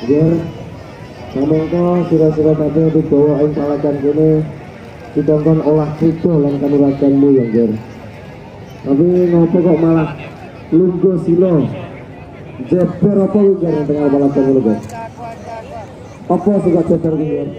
Biar kamangka sira-sira kabeh digawa ing palagan kene dikongkon olah krida lan kanuraganmu ya, Ger. Tapi ngopo kok malah lungguh sila? Jeber apa kuwi, Ger, nang tengah palagan ngono, Ger? Apa sing kok jeber kuwi, Ger?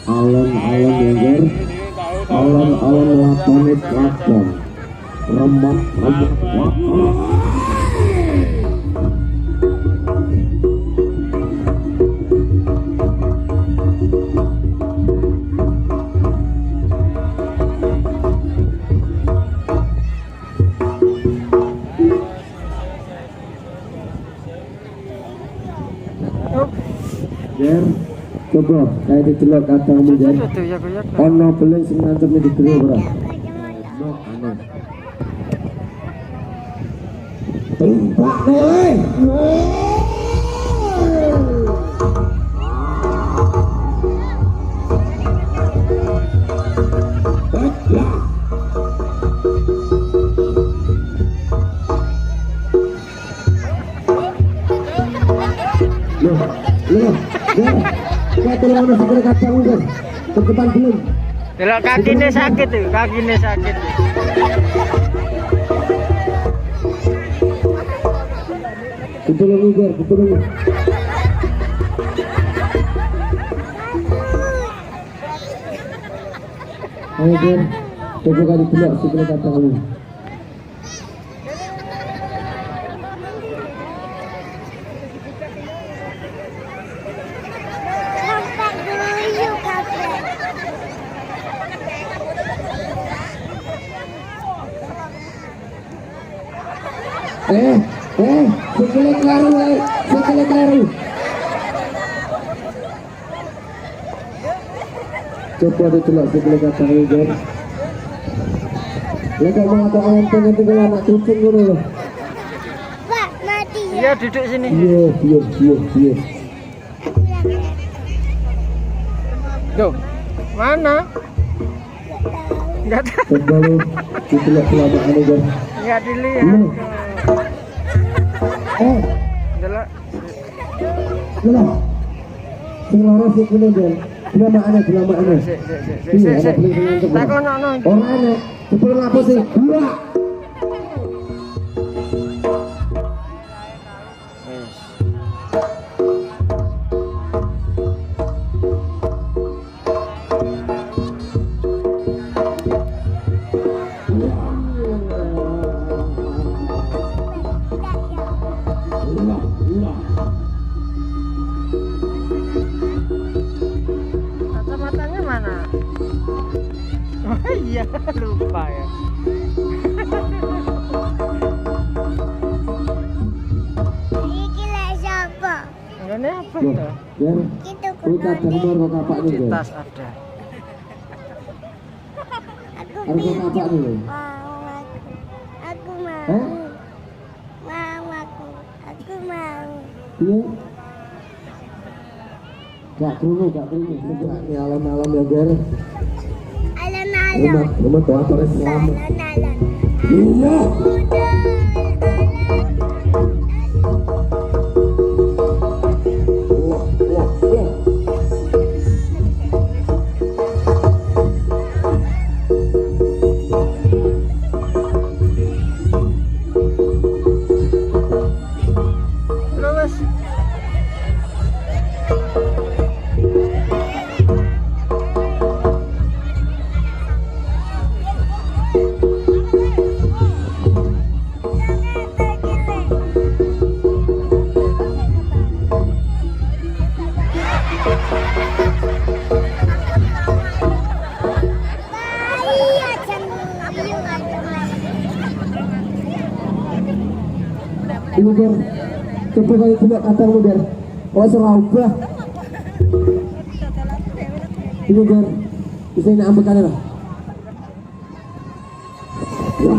Alon-alon ya, Ger. Alon-alon lakone lakon. Remat remat lakon. Ger, coba kayak didelok kadangmu, Ger. Ono beling sing nancep ning jero ora? Ono aneh. Tumpak noleh. Loh, loh, Ger. Kau tolong ono sikile kadangmu, Ger. Kedepan belum. Delok kakine sakit tuh, kakine sakit. Ditulungi, Ger, ditulungi. Ayo, Ger, coba kali delok sikile kadangmu. Sampai guyu kabeh. Eh, eh, sikile kleru, eh, sikile kleru. Coba didelok sikile kadangmu, Ger. Lah kok malah kok ngenteng-ngenteng kaya anak kucing ngono lho. Pak, mati ya. Iya, duduk sini. Iya, iya, iya, iya. Tuh. Mana? Enggak tahu. Coba lu didelok kelamakane, Ger. Enggak dilihat. Loh. Eh, Delok. lho. Sing loro sikile, Ger. Kelamakane, kelamakane. Sik, sik, sik, sik, Iya, sik, ana sik. beling sing nancep. ora? Takonono iki. Ora ana. Jebul ngapusi. Dua. Wis. Kacamatanya mana? Oh iya, lupa ya. Iki lek sapa? Ini apa Loh, itu? Ger. Iki tuku Kuwi kadang karo kapakne, Di Ger. tas ada. Aku Arep kok kapakne lho. mau aku. Aku mau. Hah? Mau aku. Aku mau. Piye? Gak krungu, gak krungu. Ini alon-alon ya, Ger. Alon-alon. Rumah, rumah doa terus selamat. Alon-alon. Iya. Udah. Wah, wah, wah. Terus. Iya, Iku, Ger. Coba kali delok kadangmu, Ger. Kok iso ora obah? Iya, Ger. Bisa ini ambekane lah. Ya.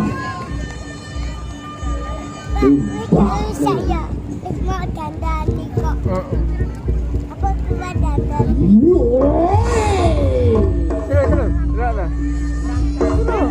Bisa ya. Wis mau dandani kok. Apa cuma dandani? Terus terus. Terus. Terus. Mati mama.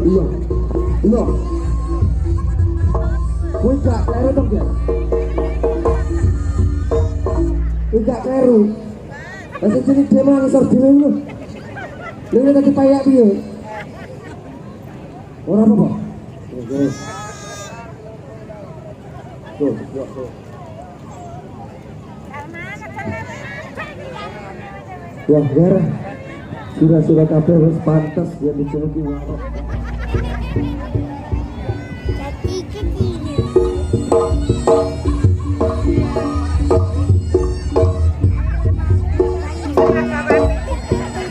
Iya. Iya. Kowe gak kleru dong, Ger. Kowe gak kleru. Lah sing cilik dhewe malah ngisor dhewe lho. Lha nek dadi payak piye? Ora apa-apa. Oke. Tuh, tuh, tuh. Ya, Ger. Sira-sira kabeh wis pantes yen dijuluki warok. Jadi kecil.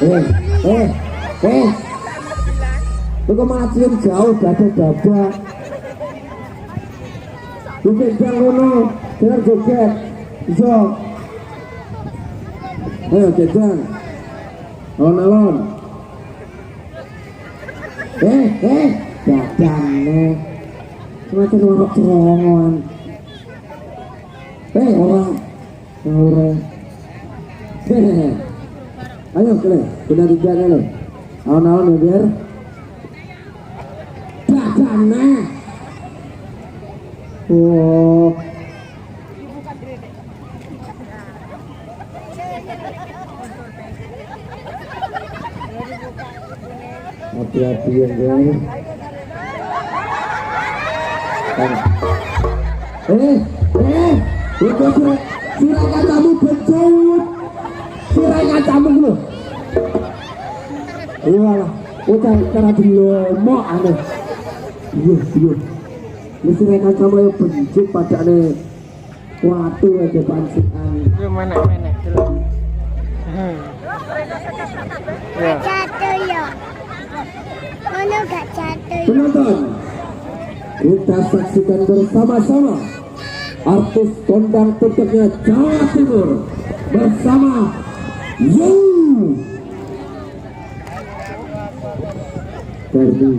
Eh, eh, eh. Lu kok malah cium jauh dada-dada. Lu bendang ngono, biar joget. Iso. Ayo gedang. Alon-alon. Eh, eh, dadane. Semacam warok cerongan. Eh, orang. Ora. Hehehe. Ayo, kle, benar tiga kle. Alon-alon ya, biar. Dadane. Oh. Hati-hati ya, guys. Eh, eh, itu surat kacamu bencut. Surat kacamu lho. Iyalah, udah cara dilomok aneh. Iya, iya. Ini surat kacamu yang bencut padane watu aja pansikan. Yo menek-menek terus. Ya. Jatuh ya. Mana gak jatuh ya? Penonton, kita saksikan bersama-sama artis kondang tutupnya Jawa Timur bersama Yu Ferdi.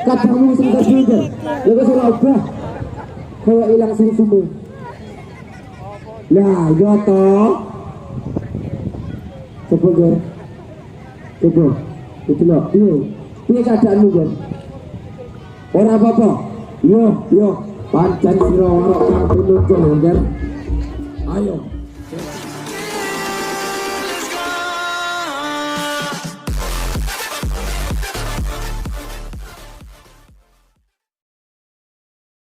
Kacamu sing kebuka. Lha kok ora obah. Kaya ilang sungsumu. Lah, ya toh. Coba, Ger. Coba. Itu lho. Iya. Piye keadaanmu, Ger? Ora apa-apa. Yo, yo. Pancen sira warok kang pinunjul, Ger. Ayo.